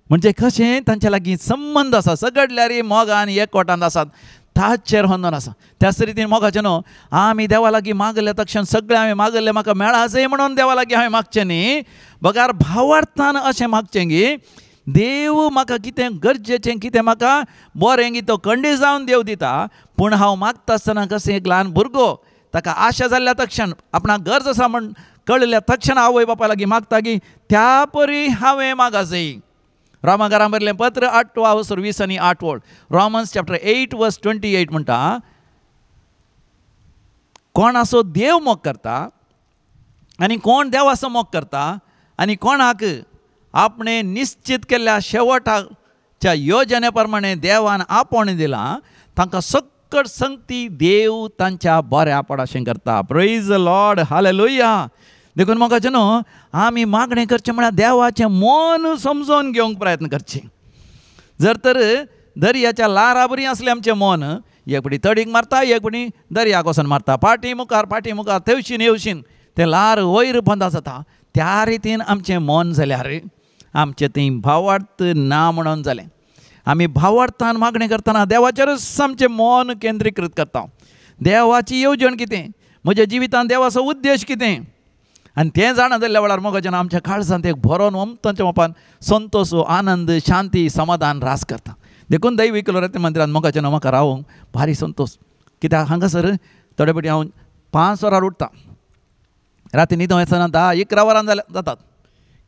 म्हणजे कशें तांच्या लागीं संबंद आसा, झगडल्यार मोगान एकवटान आसात ताचेर होंदोन आसा. त्याच रितीन मोगाचें न्हू आमी देवा लागीं मागले तक्षण सगळें हांवें मागल्लें म्हाका मेळाजय म्हणून देवा लागीं हांवें मागचें न्ही, बगार भावार्थान अशें मागचें की देव म्हाका कितें गरजेचें कितें म्हाका बरें की तो कंडी जावन देव दिता. पूण हांव मागता आसतना कशें एक ल्हान भुरगो ताका आशा जाल्ल्या तक्षण आपणाक गरज आसा म्हण कळिल्ल्या तक्षण आवय बापाय लागीं मागता की त्या परी हांवें मागाजय. रोमाघरां बरलें पत्र 8 वसर 20 आनी 8 वळ, रोमन्स चॅप्टर 8 वर्स 28 म्हणटा कोण असो देव मोग करता आनी कोण देवाचो मोग करता आनी कोणाक आपणे निश्चित केल्ल्या शेवटाच्या योजने प्रमाणे देवान आपोवणें दिलां तांकां सक्कड संगती देव तांच्या बऱ्या पडाशें करता. Praise the Lord, hallelujah. देखून मोगाचें न्हू आमी मागणें करचें म्हळ्यार देवाचें मन समजून घेवंक प्रयत्न करचें. जर तर दर्याच्या ल्हारा बरी आसलें आमचें मन, एक पटी तडीक मारता, एक पटी दर्याक वचून मारता, पाटी मुखार पाटी मुखार, तेवशीन येवशीन तें ल्हार वयर बंद जाता. त्या रितीन आमचें मन जाल्यार आमचें थंय भावार्थ ना म्हणून जालें. आमी भावार्थान मागणें करतना देवाचेरूच आमचें मन केंद्रीकृत करता. देवाची येवजण कितें, म्हज्या जिवितांत देवाचो उद्देश कितें, आनी तें जाणा जाल्ल्या वेळार मोगाच्यान आमच्या काळजांत एक भरोन ओमतांच्या मापान संतोश, आनंद, शांती, समाधान रास करता. देखून दैवीक लोरेत मंदिरांत मोगाच्यान म्हाका रावूंक भारी संतोश. कित्याक हांगासर थोडे फावटी हांव 5 वरार उठता, राती न्हिदों येतना 10-11 वरां जातात.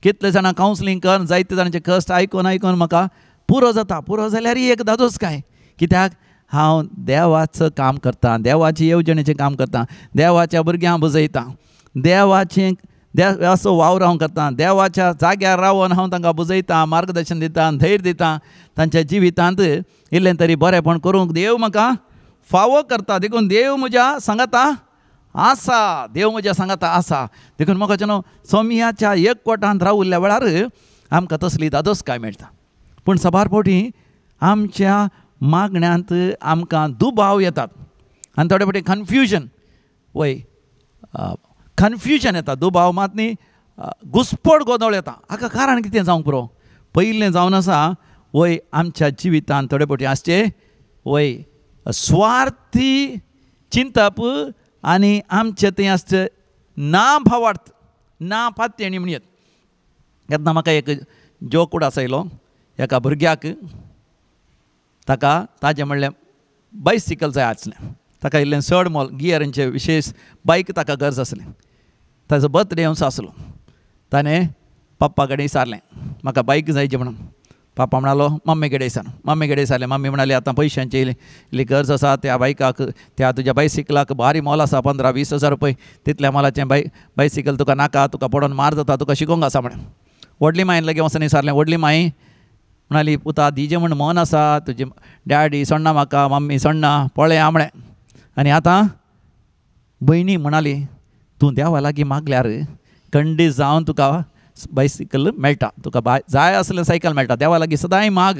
कितले जाणां कावन्सिलींग कर, जायते जाणांचे कश्ट आयकून आयकून म्हाका पुरो जाता. पुरो जाल्यार एक दादोस काय, कित्याक हांव देवाचो काम करतां, देवाचे येवजणेचें काम करतां, देवाच्या भुरग्यांक बुजयतां, देवाचें देवाचो वावर हांव करतां, देवाच्या जाग्यार रावन हांव तांकां बुजयतां, मार्गदर्शन दितां, धैर्य दितां. तांच्या जिवितांत इल्लें तरी बरेंपण करूंक देव म्हाका फावो करता. देखून देव म्हज्या सांगाता आसा, देव म्हज्या सांगाता आसा. देखून म्हाका न्हू सोमयाच्या एकवटांत रावल्ल्या वेळार आमकां तसली दादोसकाय मेळटा. पूण साबार फावटी आमच्या मागण्यांत आमकां दुबाव येतात आनी थोडे फावटी कन्फ्युजन, वय कन्फ्युजन येता, दुबाव मात न्ही, घुस्पड गोंदळ येता. हाका कारण कितें जावंक पुरो, पयलें जावन आसा वय आमच्या जिवितांत थोडे फावटी आसचे वय स्वार्थी चिंतप आनी आमचें थंय आसचें ना भावार्थ, ना पात्यणी म्हणयेत. तेन्ना म्हाका एक जोक उडास आयलो. एका भुरग्याक ताका ताजें म्हणलें बायसिकल जाय आसलें, ताका इल्लें चड मोल गियरांचें विशेश बायक ताका गरज आसलें. ताजो बर्थडे येवचो आसलो, ताणें पप्पा कडेन विचारलें म्हाका बायक जायची म्हणून. पापा म्हणालो मम्मी कडेन विचार. मम्मी कडेन विचारलें, मम्मी म्हणाली आतां पयशांची इल्ली गरज आसा, त्या बायकाक त्या तुज्या बायसिकलाक भारी मोल आसा, 15-20 हजार रुपये, तितल्या मोलाचें बायसिकल तुका नाका, तुका पडोन मार जाता, तुका शिकोवंक आसा म्हणून. व्हडली मायन लागीं वचून विचारलें, व्हडली माई म्हणाली पुता दिजें म्हण मन आसा, तुजी डॅडी सोडना म्हाका, मम्मी सोडना, पळय म्हळें. आनी आतां भयणी म्हणाली तूं देवा लागीं मागल्यार खंडीत जावन तुका बायसिकल मेळटा, तुका जाय आसलें सायकल मेळटा, देवा लागीं सदांय माग.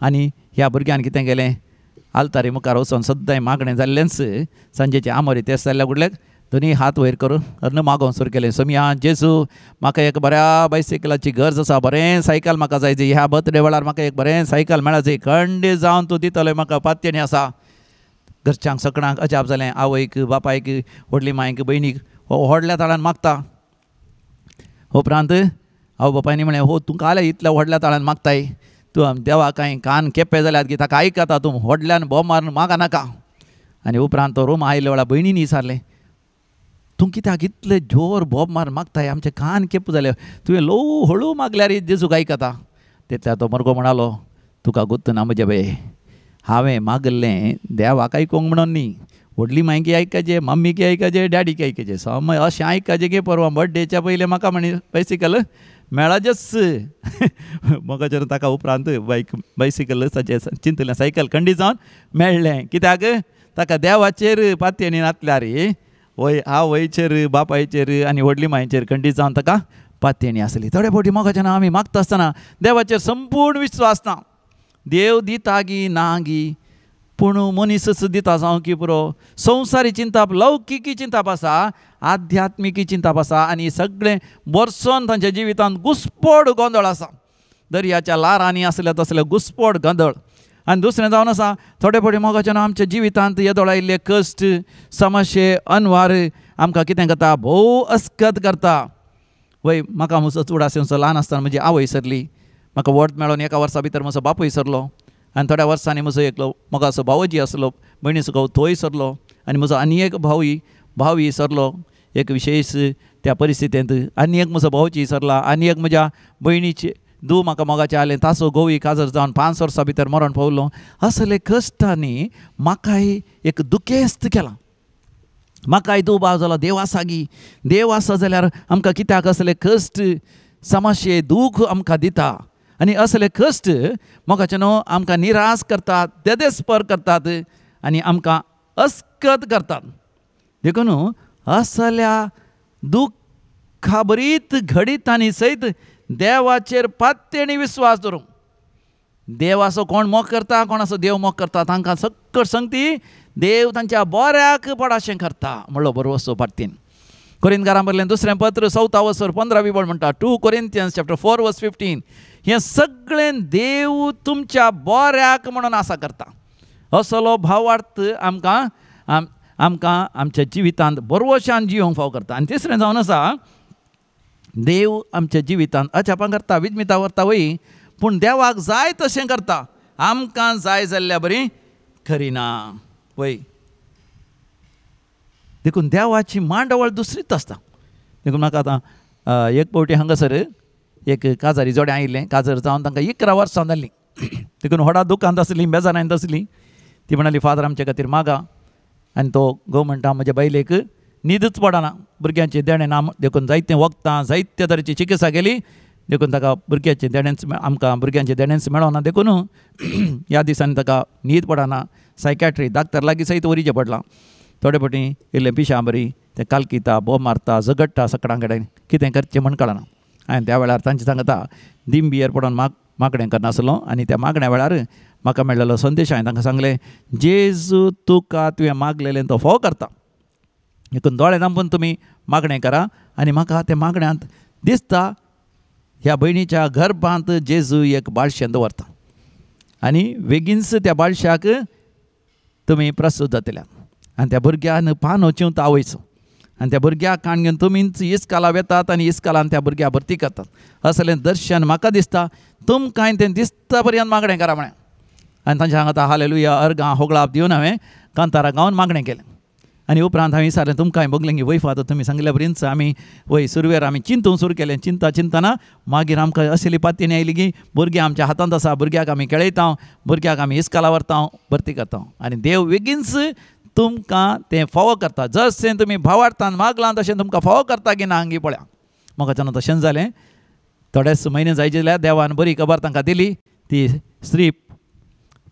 आनी ह्या भुरग्यान कितें केलें, आल्तारी मुखार वचून सदांय मागणें जाल्लेंच सांजेचें आमोरी तें जाल्ल्या गुडल्याक दोनी हात वयर करून अर्न मागोवंक सुरू केलें, सोमया जेजू म्हाका एक बऱ्या बायसिकलाची गरज आसा, बरें सायकल म्हाका जाय, ह्या बर्थडे वेळार म्हाका एक बरें सायकल मेळाजे, खंडीत जावन तूं दितलो म्हाका पात्यणी आसा. घरच्यांक सगळ्यांक अजाप जालें, आवयक, बापायक, व्हडली मायक, भयणीक, हो व्हडल्या ताळान मागता. उपरांत आवय बापायनी म्हणलें हो तूं काल इतल्या व्हडल्या ताळान मागताय, तूं देवा कांय कान केप्पे जाल्यार की ताका आयकता, तूं व्हडल्यान बोब मारून मागा नाका. आनी उपरांत तो रूम आयिल्ल्या वेळार भयणीन विचारलें तूं कित्याक इतले जोर बोब मारून मागताय, आमचे कान केप्प जाले, तुवें ल्हवू हळू मागल्यार जेजूक आयकता. तितल्या तो मरगो म्हणालो तुका गुत्त ना म्हजे बाये, हांवें मागल्लें देवाक आयकूंक म्हणून न्ही, व्हडली मायकी आयकाचे, मम्मीकी आयकाचे, डॅडीकी आयकाचे, सम अशें आयकाचें की परवां बर्थडेच्या पयलीं म्हाका म्हणी बायसिकल मेळाचेच. मोगाचेर ताका उपरांत बायसिकल ताचें चिंतलें सायकल खंडीत जावन मेळ्ळें. कित्याक ताका देवाचेर पातयेणी नातल्यार वय आवयचेर, बापायचेर आनी व्हडली मायचेर खंडीत जावन ताका पातयेणी आसली. थोडे फावटी मोगाचें आमी मागता आसतना देवाचेर संपूर्ण विश्वास ना, देव दिता गी ना गी, पूण मनीसच दिता जावं की पुरो. संवसारी चिंताप, लौकिकी चिंताप आसा, आध्यात्मिकी चिंताप आसा, आनी सगळें वर्सोन तांच्या जिवितांत घुस्पड गोंदळ आसा. दर्याच्या ल्हारांनी आसले तसले घुस्पड गोंदळ. आनी दुसरें जावन आसा थोडे फावटी मोगाच्यान आमच्या जिवितांत येदोळ आयिल्ले कश्ट, समस्ये, अनवार आमकां कितें करता, भोव अस्कत करता. वय म्हाका म्हजो चूड आसा ल्हान आसतना म्हजी आवय सरली, म्हाका वट मेळोन एका वर्सा भितर म्हजो बापूय सरलो, आनी थोड्या वर्सांनी म्हजो एकलो मोगाचो भावोजी आसलो, भयणीचो घोव तोय सरलो, आनी म्हजो आनी एक भावूय सरलो एक विशेश त्या परिस्थितींत, आनी एक म्हजो भावजी सरला, आनी एक म्हज्या भयणीची दू म्हाका मोगाचें आलें ताचो घोवूय काजर जावन 5 वर्सां भितर मरण पावलो. असले कश्टांनी म्हाकाय एक दुखेस्त केलां, म्हाकाय दुबाव जालो देव आसा गी, देव आसा जाल्यार आमकां कित्याक असले कश्ट, समस्ये, दूख आमकां दिता, आनी असले कश्ट मोगाचें न्हू आमकां निराश करतात, देदेस्पर करतात आनी आमकां अस्कत करतात. देखून असल्या दुख दुख्खाभरीत घडितांनी सयत देवाचेर पात्येणी विस्वास दवरूंक. देवाचो कोण मोग करता, कोणाचो देव मोग करता तांकां सक्कड संगती देव तांच्या बऱ्याक पडाशें करता म्हणलो बरोवचो पार्तीन. कोरिंतकारां बरलें दुसरें पत्र 4 वसर 15 वळ म्हणटा, 2 Corinthians chapter 4 verse 15, हें सगळें देव तुमच्या बऱ्याक म्हणून आसा करता. असलो भावार्थ आमकां आमकां आमच्या जिवितांत बरवशान जिवंक फाव करता. आनी तिसरें जावन आसा, देव आमच्या जिवितांत अजापां करता, विजमितां व्हरता वय, पूण देवाक जाय तशें करता, आमकां जाय जाल्ल्या बरी करिना वय. देखून देवाची मांडावळ दुसरीच आसता. देखून म्हाका आतां एक फावटी हांगासर एक काजारी जोडें आयिल्लें, काजर जावन तांकां 11 वर्सां जाल्लीं. देखून व्हडा दुकांत आसलीं, बेजारांत आसलीं. ती म्हणाली, फादर आमचे खातीर मागा. आनी तो घोव म्हणटा, म्हज्या बायलेक न्हीदच पडना, भुरग्यांचें देणें ना, देखून जायतें वखदां जायते तरेची चिकित्सा केली, देखून ताका भुरग्याचें देणेंच आमकां भुरग्यांचें देणेंच मेळना, देखून ह्या दिसांनी ताका न्हीद पडना. सायकॅट्री डाक्टर लागीं सयत वरीचें पडलां. थोडे फावटी इल्लें पिशां बरी तें कालकिता, बोब मारता, झगडटा सकडां कडेन, कितें करचें म्हण कळना. हांवें त्या वेळार तांचें सांगता दिंबियेर पडोन मागणें करनासलो आनी त्या मागण्या वेळार म्हाका मेळ्ळेलो संदेश हांवें तांकां सांगलें, जेजू तुका तुवें मागलेलें तो फोव करता, देखून दोळे धांपून तुमी मागणें करा. आनी म्हाका त्या मागण्यांत दिसता ह्या भयणीच्या गर्भांत जेजू एक बाळशें दवरता आनी बेगीनच त्या बाळशाक तुमी प्रस्तूत जातल्या. आनी त्या भुरग्यान पानो चिंवता आवयचो आनी त्या भुरग्याक काण घेवन तुमीच इस्काला वेतात आनी इस्कालान त्या भुरग्या भरती करतात. असलें दर्शन म्हाका दिसता, तुमकांय तें दिसता पर्यंत मागणें करा म्हळें. आनी तांच्या हांगा हालेलुया अर्गां होगळाप दिवन हांवें कांतारा गावन मागणें केलें. आनी उपरांत हांवें विचारलें, तुमकां भोगलें की वय फादर तुमी सांगिल्ल्या बरीच आमी वय सुरवेर आमी चिंतूंक सुरू केलें. चिंता चिंतना मागीर आमकां असली पातयेणी आयली की भुरगीं आमच्या हातांत आसा, भुरग्याक आमी खेळयता, भुरग्याक आमी इस्काला व्हरता, भरती करता. आनी देव बेगीनच तुमकां तें फावो करता, जशें तुमी भावार्थान मागलां तशें तुमकां फावो करता की ना हांगी पळया. म्हाका जेन्ना तशेंच जालें, थोडेच म्हयने जायचे जाल्यार देवान बरी खबर तांकां दिली. ती स्त्री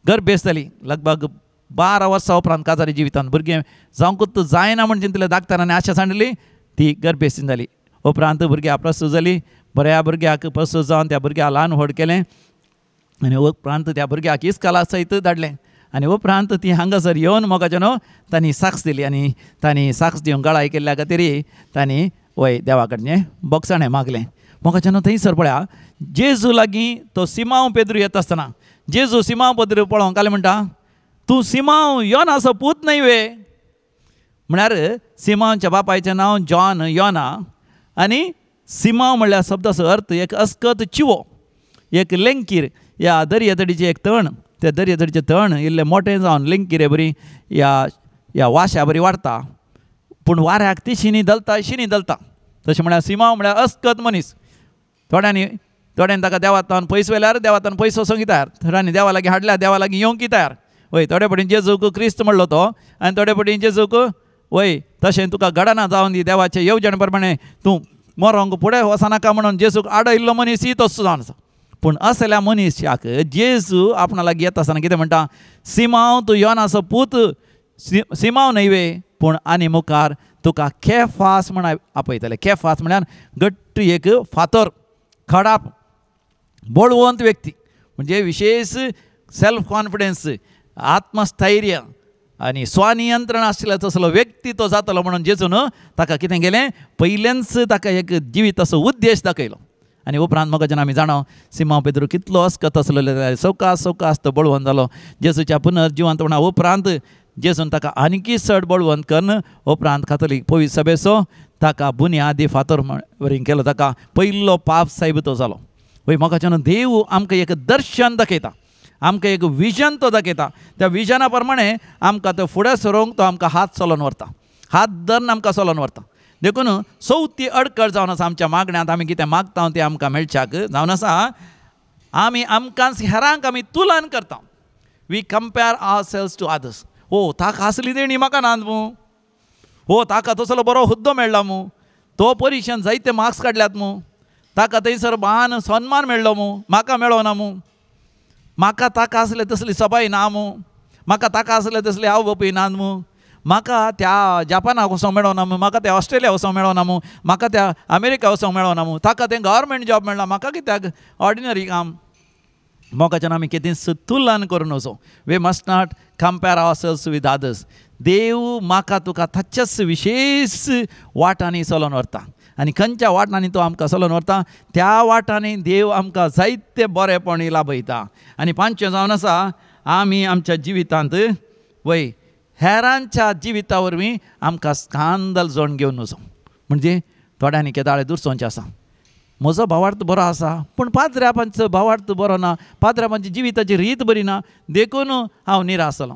गर्भेस्त जाली. लगभग 12 वर्सां उपरांत काजारी जिवितांत भुरगें जावंकूच जायना म्हण चिंतलें डाक्टरांनी आशा सांडली, ती गर्भेस्तीन जाली. उपरांत भुरग्याक प्रसूत जाली. बऱ्या भुरग्याक प्रसूत जावन त्या भुरग्याक ल्हान व्हड केलें आनी उपरांत त्या भुरग्याक इस्काला सयत धाडलें. आनी उपरांत ती हांगासर येवन मोगाचें न्हू तांणी साक्ष दिली आनी तांणी साक्ष दिवंक गळाय केल्ल्या खातीर तांणी वय देवा कडचें बोगसाणें मागलें. मोगाचें न्हू थंयसर पळया, जेजू लागीं तो सिमांव पेद्रू येता आसतना जेजू सिमांव पेद्रू पळोवंक कालें म्हणटा, तूं सिमांव योनाचो पूत न्हय वे? म्हळ्यार सिमांवच्या बापायचें नांव जॉन योना आनी सिमांव म्हणल्यार शब्दाचो अर्थ एक अस्कत चिवो, एक लेंकीर, ह्या दर्यादेगेचें एक तण, त्या दर्यादेगेचें तण इल्लें मोटें जावन लेंकिरे बरी ह्या ह्या वाश्या बरी वाडटा, पूण वाऱ्याक ती शिनी दलता शिनी दलता. तशें म्हळ्यार सिमांव म्हळ्यार अस्कत मनीस. थोड्यांनी थोड्यांनी ताका देवातान पयस व्हेल्यार देवातान पयस वचोंक तयार, थोड्यांनी देवा लागीं हाडल्यार देवा लागीं येवंक तयार. वय थोडे फावटी जेजूक क्रिस्त म्हणलो तो आनी थोडे फावटी जेजूक वय तशें तुका घडना जावन दी देवाचे येवजणे प्रमाणे तूं मरोंक फुडें वचनाका म्हणून जेजूक आडयल्लो मनीस ही तसो जावन आसा. पूण असल्या मनीसाक जेजू आपणा लागीं येता आसतना कितें म्हणटा, सिमांव तूं योनाचो पूत सिमांव न्हय वे, पूण आनी मुखार तुका केफास म्हण आपयतले. केफास म्हळ्यार घट्ट एक फातर, खडाप, बळवंत व्यक्ती, म्हणजे विशेष सेल्फ कॉन्फिडन्स, आत्मस्थैर्य आनी स्वनियंत्रण आशिल्लो तसलो व्यक्ती तो जातलो म्हणून जेजून ताका कितें केलें, पयलेंच ताका एक जिविताचो उद्देश दाखयलो. आनी उपरांत म्हाका जेन्ना आमी जाणा सिमांव पेद्रू कितलो अस्कत आसलो, सवकास सवकास तो बळवंत जालो. जेजूच्या पुनर्जिवंतपणा उपरांत जेजून ताका आनीकय चड बळवंत करून उपरांत कातोलीक पवित्र सभेचो ताका बुन्यादी फातर वरी केलो, ताका पयलो पाप साहेब तो जालो. वय म्हाका जेन्ना देव आमकां एक दर्शन दाखयता, आमकां एक विजन तो दाखयता, त्या विजना प्रमाणे आमकां तो फुडें सरोंक तो आमकां हात चलोवन व्हरता, हात धरून आमकां चलोवन व्हरता. देखून चवथी अडकळ जावन आसा आमच्या मागण्यांत, आमी कितें मागता तें आमकां मेळच्याक जावन आसा. आमी आमकांच हेरांक आमी तुलन करता. We compare ourselves to others. ओ ताका आसली देणी म्हाका ना मू, हो ताका तसलो बरो हुद्दो मेळ्ळा मू, तो परिक्षेन जायते मार्क्स काडल्यात मू, ताका थंयसर मान सन्मान मेळ्ळो मू, म्हाका मेळो ना मू, म्हाका ताका आसले तसली सबाय ना मू, म्हाका ताका आसले तसली आवय बापूय ना मू, म्हाका त्या जापानाक वचोंक मेळोना मू, म्हाका त्या ऑस्ट्रेलिया वचोंक मेळोना मू, म्हाका त्या अमेरिका वचोंक मेळोना मू, ताका तें गव्हर्मेंट जॉब मेळना, म्हाका कित्याक ऑर्डिनरी काम. मोगाच्यान आमी कितेंच तुलन करून वचो. We must not compare ourselves with others. देव म्हाका तुका ताच्याच विशेश वाटांनी चलोवन व्हरता आनी खंयच्या वाटांनी तो आमकां चलोवन व्हरता त्या वाटांनी देव आमकां जायते बरेपणी लाभयता. आनी पांचवें जावन आसा आमी आमच्या जिवितांत वय हेरांच्या जिविता वरवीं आमकां स्कांदल जोड घेवन वचो. म्हणजे थोड्यांनी केदाळे दुरसोंचें आसा, म्हजो भावार्थ बरो आसा पूण पाद्र्यापांचो भावार्थ बरो ना, पाद्र्यापांची जिविताची रीत बरी ना, देखून हांव निराश जालो.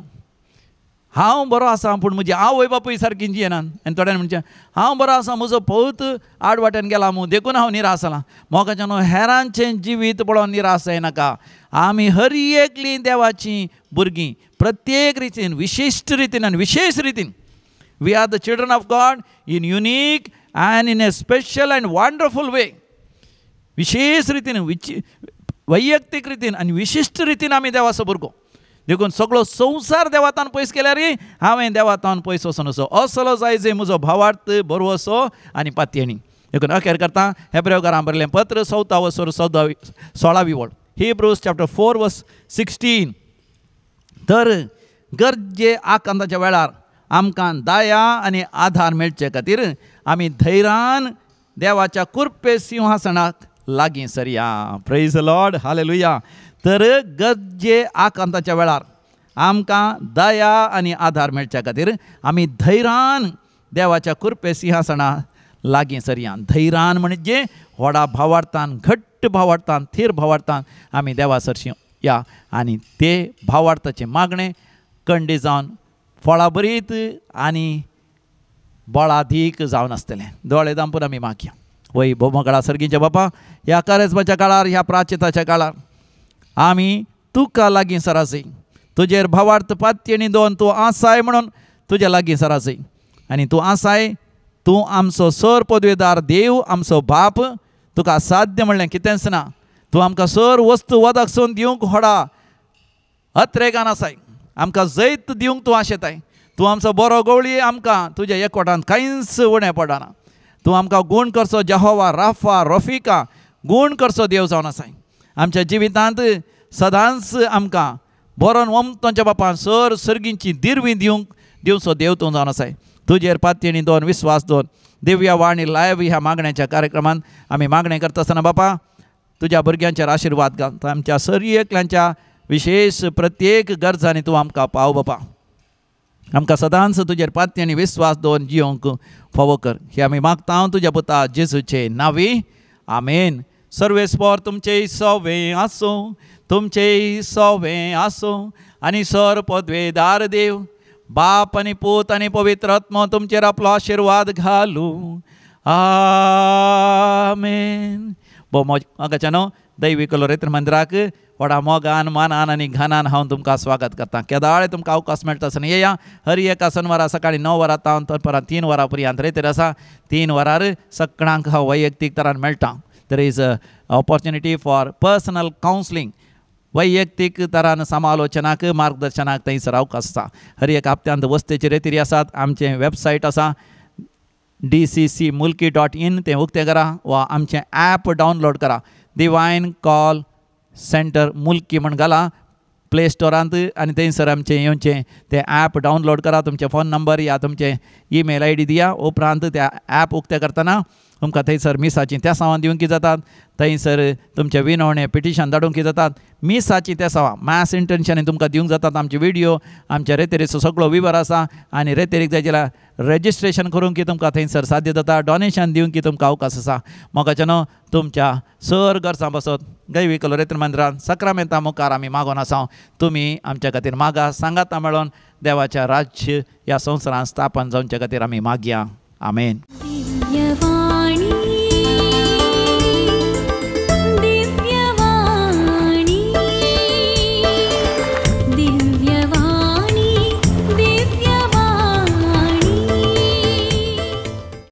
हांव बरो आसा पूण म्हजी आवय बापूय सारकी जियेनात. आनी थोड्यांनी म्हणचें हांव बरो आसा, म्हजो पौत आडवाटेन गेला मू, देखून हांव निराश जाला. मोगाच्यान हेरांचें जिवीत पळोवन निराश जायनाका. आमी हर एकलीं देवाचीं भुरगीं, प्रत्येक रितीन, विशिश्ट रितीन आनी विशेश रितीन. We are the children of God in unique and in a special and wonderful way. विशेष रितीन, वैयक्तीक रितीन आनी विशिश्ट रितीन आमी देवाचो भुरगो. देखून सगळो संवसार देवातान पयस केल्यार हांवें देवातान पयस वचून असो असलो जाय जे म्हजो भावार्थ बरवसो आनी पातयेणी. देखून अखेर करता हेब्रेवकारां बरयलें पत्र 14 वसर 16वी वळ, हिब्रूज चॅप्टर 4 वर्स 16. तर गरजे आकांताच्या वेळार आमकां दया आनी आधार मेळचे खातीर आमी धैर्यान देवाच्या कुर्पे सिंहासनाक लागीं सरया. Praise Lord, hallelujah. तर गरजे आकांताच्या वेळार आमकां दया आनी आधार मेळच्या खातीर आमी धैर्यान देवाच्या कुर्पे सिंहासना लागीं सरया. धैर्यान म्हणजे व्हडा भावार्थान, घट्ट भावार्थान, थीर भावार्थान आमी देवा सरशी या आनी ते भावार्थाचें मागणें कंडी जावन फळां बरीत आनी बळाधीक जावन आसतलें. दोळे दांपून आमी मागया. वय भोवमगळा सर्गीच्या बापा, ह्या कारेज्माच्या काळार, ह्या प्राचिताच्या काळार आमी तुका लागीं सरासय, तुजेर भावार्थ पातयेणी दोन तूं आसाय म्हणून तुज्या लागीं सरासय. आनी तूं आसाय, तूं आमचो सर पदवेदार देव, आमचो बाप, तुका असाध्य म्हणलें कितेंच ना. तूं आमकां सर वस्तू वदक सून दिवंक व्हडा अत्रेगान आसाय, आमकां जैत दिवंक तूं आशेताय. तूं आमचो बरो गवळी, आमकां तुज्या एकवटान कांयच उणें पडना. तूं आमकां गूण करचो जेहोवा राफा रफिका गूण करचो देव जावन आसाय. आमच्या जिवितांत सदांच आमकां बरोन वमतोंच्या बापान सर सर्गींची दिरवी दिवंक दिवचो देव तूं जावन आसाय. तुजेर पातयेणी दोन विस्वास दोन दिव्या वाणी लायव ह्या मागण्याच्या कार्यक्रमांत आमी मागणें करता आसतना बापा तुज्या भुरग्यांचेर आशिर्वाद घाल. आमच्या सर एकल्यांच्या विशेश प्रत्येक गरजांनी तूं आमकां पाव बापा. आमकां सदांच तुजेर पातयेणी विस्वास दोन जियोंक फावो कर. हे आमी मागता तुज्या पुता जेजूचे नांवी, आमेन. सर्वेस्पर तुमचे सवे आसूं, तुमचे सवे आसूं आनी सर पदवेदार देव बाप आनी पूत आनी पवित्र आत्मो तुमचेर आपलो आशिर्वाद घालूं. आमेन. भोव मोगाच्या न्हू दैवी कलोरेत्र मंदिराक व्हडा मोगान, मानान आनी घानान हांव तुमकां स्वागत करता. केदाळे तुमकां अवकाश मेळटा आसतना येया. हर एका शनवारा सकाळीं 9 वरां तावन दनपारां 3 वरां पर्यंत रेतीर आसा. 3 वरार सगळ्यांक हांव वैयक्तीक तरान मेळटा. There is a opportunity for personal counselling. वैयक्तीक तरान समालोचनाक, मार्गदर्शनाक थंयसर अवकाश आसा. हर एक हप्त्यांत वस्तेची रेतिरी आसात. आमचें वेबसायट आसा dccmulki.in, तें उक्तें करा वा आमचें ॲप डावनलोड करा. डिवायन कॉल सेंटर मुल्की म्हण घाला प्ले स्टोरांत आनी थंयसर आमचें येवचें तें ॲप डावनलोड करा. तुमचें फोन नंबर या तुमचें ईमेल I D दिया. उपरांत त्या ॲप उक्तें करतना तुमकां थंयसर मिसाचीं तेसांवां दिवंक जातात. थंयसर तुमचें विनवणें पिटिशन धाडूंक जातात. मिसाचीं तेसांवां मास इंटेन्शन तुमकां दिवंक जातात. आमचे व्हिडियो, आमच्या रेतेरीचो सगळो विवर आसा आनी रेतेरीक जाय जाल्यार रजिस्ट्रेशन करूंक तुमकां थंयसर साध्य जाता. डोनेशन दिवंक तुमकां अवकाश आसा. मोगाच्या न्हू तुमच्या सर गरजां बसत दैवी कलोरेत्र मंदिरान सक्रामेंता मुखार आमी मागोन आसा. तुमी आमच्या खातीर मागा, सांगाता मेळोन देवाच्या राज्य ह्या संवसारांत स्थापन जावच्या खातीर आमी मागया. आमेन.